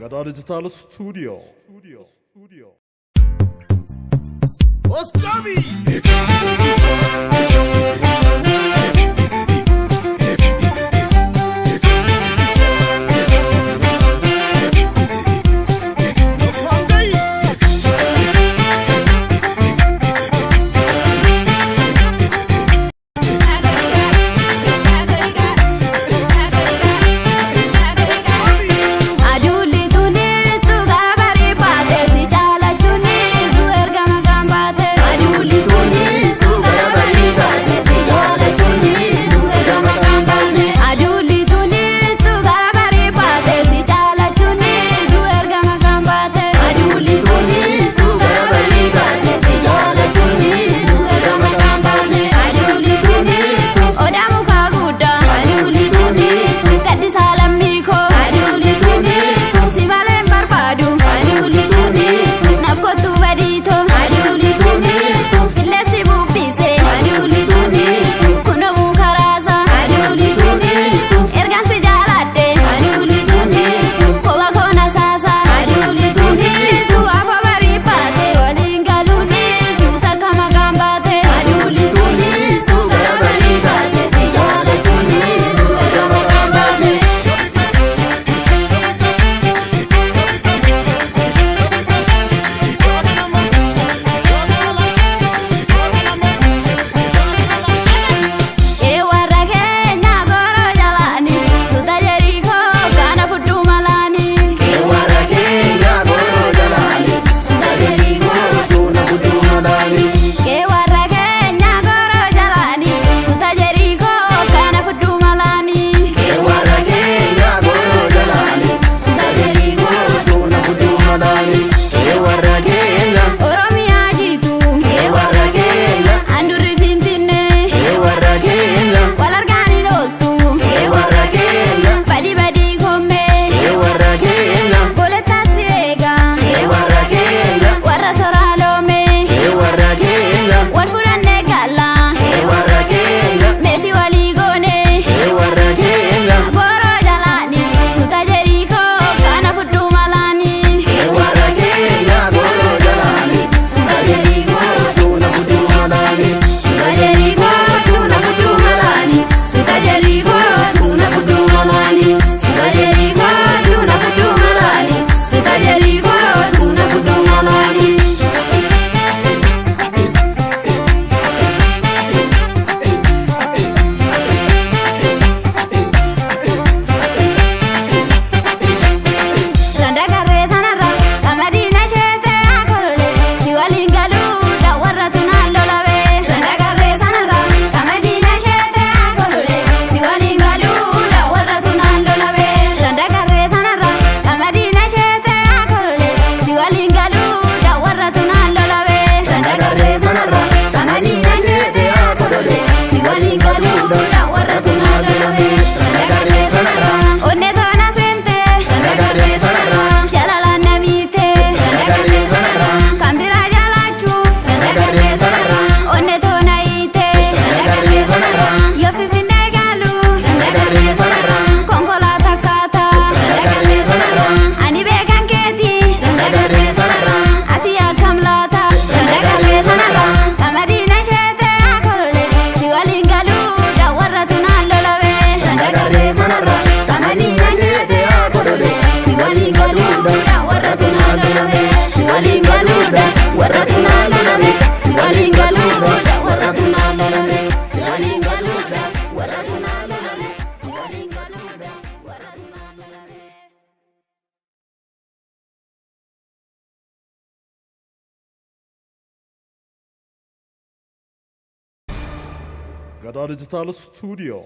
Gadaa Digital Studio. Aduulli tulistu gara barii baate si jaalachuunis erga maqaan baate. Aduulli tulistu gara barii baate si jaalachuunis erga maqaan baate. Aduulli tulistu gara barii baate si jaalachuunis erga maqaan baate. Aduulli tulistu gara barii baate si jaalachuunis erga maqaan baate. Aduulli tulistu odaa mukaa guddaa. Aduulli tulistu gaddisaa lammii koo. Aduulli tulistu si malee hin barbaadu. Aduulli tulistu naaf kottuu badiitoo. Aduulli tulistu qilleensi bubbise. Aduulli tulistu kunuun karaasa. Aduulli tulistu ergaan si jaaladhe. Aduulli tulistu koba koona saasa. Aduulli tulistu afa barii baate waliin galuunis takka maqaan baate. Aduulli tulistu gara barii baate si jaalachuunis erga maqaan baate. Warra keenya goroo jalaani suuta jeriikoo kana fudduu malaani. Warra keenya goroo jalaani suuta jeriikoo tuna fudduu malaani. Warra keenya goroo jalaani suuta jeriikoo kana fudduu malaani. Warra keenya goroo jalaani suuta jeriikoo tuna fudduu malaani. Warra keenya. Oromiyaa jiitu. Warra keenya. Handurri Finfinnee. Warra keenya. Wal argaan hin ooltu. Warra keenya. Badii badii koomee. Warra keenya. Goletaan si eega. Warra keenya. Warra soraa loomee. Warra keenya. Wal fudhannee galla. Warra keenya. Meetii walii goonee. Warra keenya. Goroo jalaani suuta jeriikoo kana fudduu malaani. Warra keenya goroo jalaani suuta jeriikoo tuna fudduu malaani. Suuta jeriikoo tuna fudduu malaani. Suuta jeriikoo tuna fudduu malaani. Suuta jeriikoo tuna fudduu malaani. Suuta jeriikoo tuna fudduu malaani. Randa garee sanarra qamadii na sheetee akorole si waliin galuu daawwarra tunaan lolabe. Randa garee sanarra qamadii na sheetee akorole si waliin galuu daawwarra tunaan lolabe. Randa garee sanarra qamadii na sheetee akorole si waliin galuu daawwarra tunaan lolabe. Randa garee sanarra qamadii na sheetee akorole si waliin galuu daawwarra tunaan lolabe. Randa garee sanarra onnee toona seente. Jalalaan na miite. Kan biraa jaalachuuf. Onnee toona hiite. Yoo Finfinnee gaalu. Konkolaataa kaataa. Ani beekan keeti. Ati akkam laata? Qamadii na sheetee akorole si waliin galuu daawwarra tunaan lolabe. Qamadii na sheetee akorole si waliin galuu daawwarra tunaan lolabe. Si waliin galuu daawwarra tunaan lolabe. Si waliin galuu daawwarra tunaan lolabe. Si waliin galuu daawwarra tunaan lolabe. Si waliin galuu daawwarra tunaan lolabe. Gadaa Digital Studio.